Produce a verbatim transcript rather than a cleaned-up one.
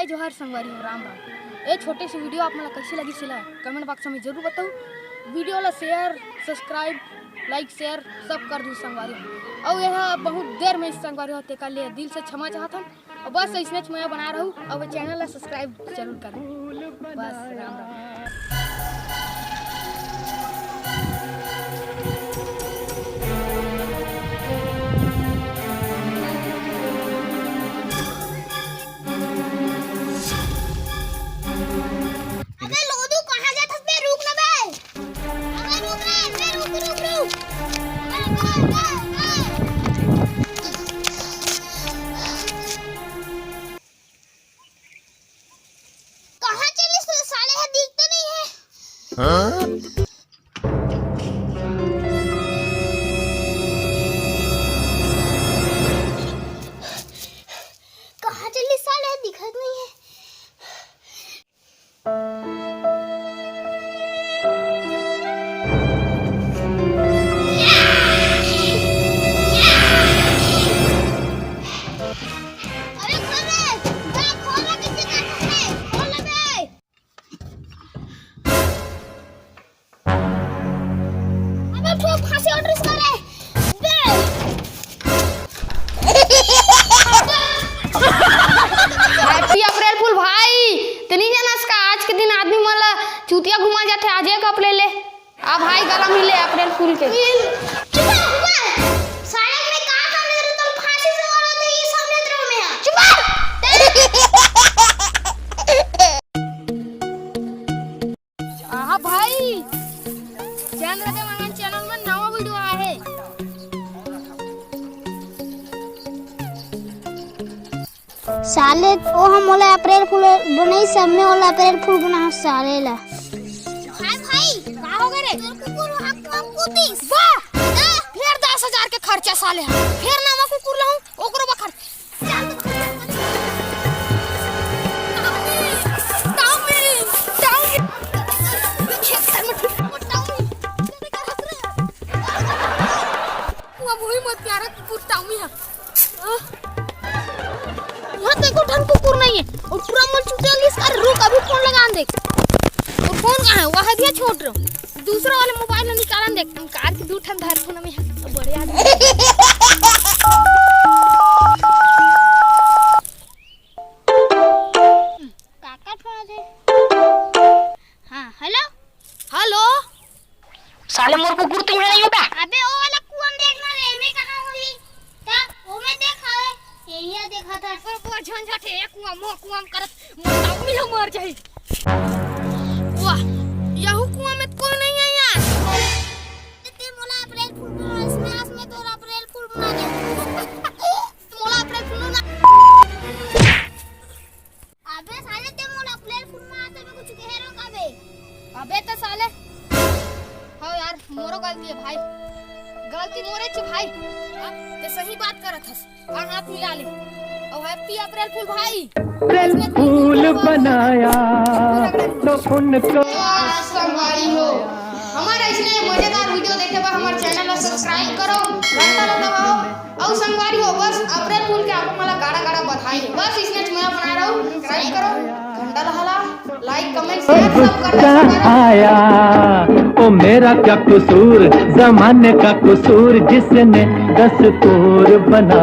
जोहार संगवारी हो, राम राम। ए छोटे से वीडियो आप मन ला कइसे लगिस, एला कमेंट बॉक्स में जरूर बताऊ। वीडियो ला शेयर, सब्सक्राइब, लाइक, शेयर सब कर दू संगवारी हो। अउ एहा बहुत देर में संगवारी हो, तेकर ले दिल से क्षमा चाहत हन। अउ बस अइसनेच मया बना रहू, अउ चैनल ला सब्सक्राइब जरूर कर। बस, राम राम। अबे लोदू, कहाँ जाथस बे? रुक ना बे। अबे रुक रे, बे रुक, रुक, रुक। अबे, अबे, अबे, अबे। कहाँ चलिस रे साले ह, दिखते नहीं है। हाँ? कहाँ चलिस साले ह, दिखत नहीं है। अरे खोल रे, बे, खोल रे, किसी का है, खोल रे बे। अबे, ठो फांसी ऑर्डर कर रे। बे। Happy April Fool भाई, तें नइ जानस का आज के दिन आदमी मन ला चूतिया घुमा जाथे, आज एक अपने ले। आ भाई गला मिले April Fool के। चुप रह, चुप रह। साले मैं का समझ रहा, तुम फांसी से मारो तो ये समझ रहे हो मैं। चुप रह। आहा भाई, चंद्र देव आनंद चैनल में नवा वीडियो आए हे। साले, ओ ह मोला April Fool बनाइस, अब मैं ओला April Fool बनाहूं साले ला। हाय भाई, का हो गे रे? तोर कुकुर ह कुआं म कूदिस। वाह! ए, फेर दस हजार के खर्चा साले ह। फेर नवा कुकुर लाहूं, ओकरो बर खर्चा। चल, ताऊ, ताऊ, ताऊ। कुआं म ही मत प्यारा कुकुर ताऊ ह। हाँ? यहाँ तो एको ठन कुकुर नहीं है। और पूरा मोला चुटिया लिस कर, रुक, अभी फोन लगान देख। और फोन कहाँ है? वह है भैया छोट रहो। दूसरा वाला मोबाइल में निकालन देख। हम कार के दू ठन धर फोन में है। तो बड़े आदमी। काका फोन दे। हाँ, हेलो। हेलो। साले मोर कुकुर तो यहाँ नहीं होता। अबे ओ वाला कुआं म देख ना रे, एमे कहाँ होही? त ओमे देख हवे, एहिया देखा था। पर वो झंझट है, कुआं म, कुआं म करत, मोर आदमी हम मर जाई। वाह, यहू कुआं में कोई नहीं है यार। ते मोला April Fool बना, इसमें आज मैं तोरा April Fool बना दे। मोला April Fool बना। अबे साले, ते मोला April Fool मारत में कुछ कहे रहो का बे? अबे त साले, हाँ यार, मोरो गलती है भाई, गलती मोरे च भाई। हाँ, ते सही बात करत हस। हाँ, हाथ मिला ले। और Happy April Fool भाई। April Fool बनाया तो उनको। संगवारी हो, हमारा इसने मजेदार वीडियो देखे बर हमारे चैनल ला सब्सक्राइब करो, घंटा ला दबाओ। अउ संगवारी हो, बस April Fool के आप मन ला गाड़ा गाड़ा बधाई हो। बस इसने मया बना रहो, सब्सक्राइब करो, घंटा ला हला, लाइक, कमेंट, शेयर सब कर दो। आया ओ मेरा क्या कसूर, जमाने का कसूर, जिसने दस्तूर बना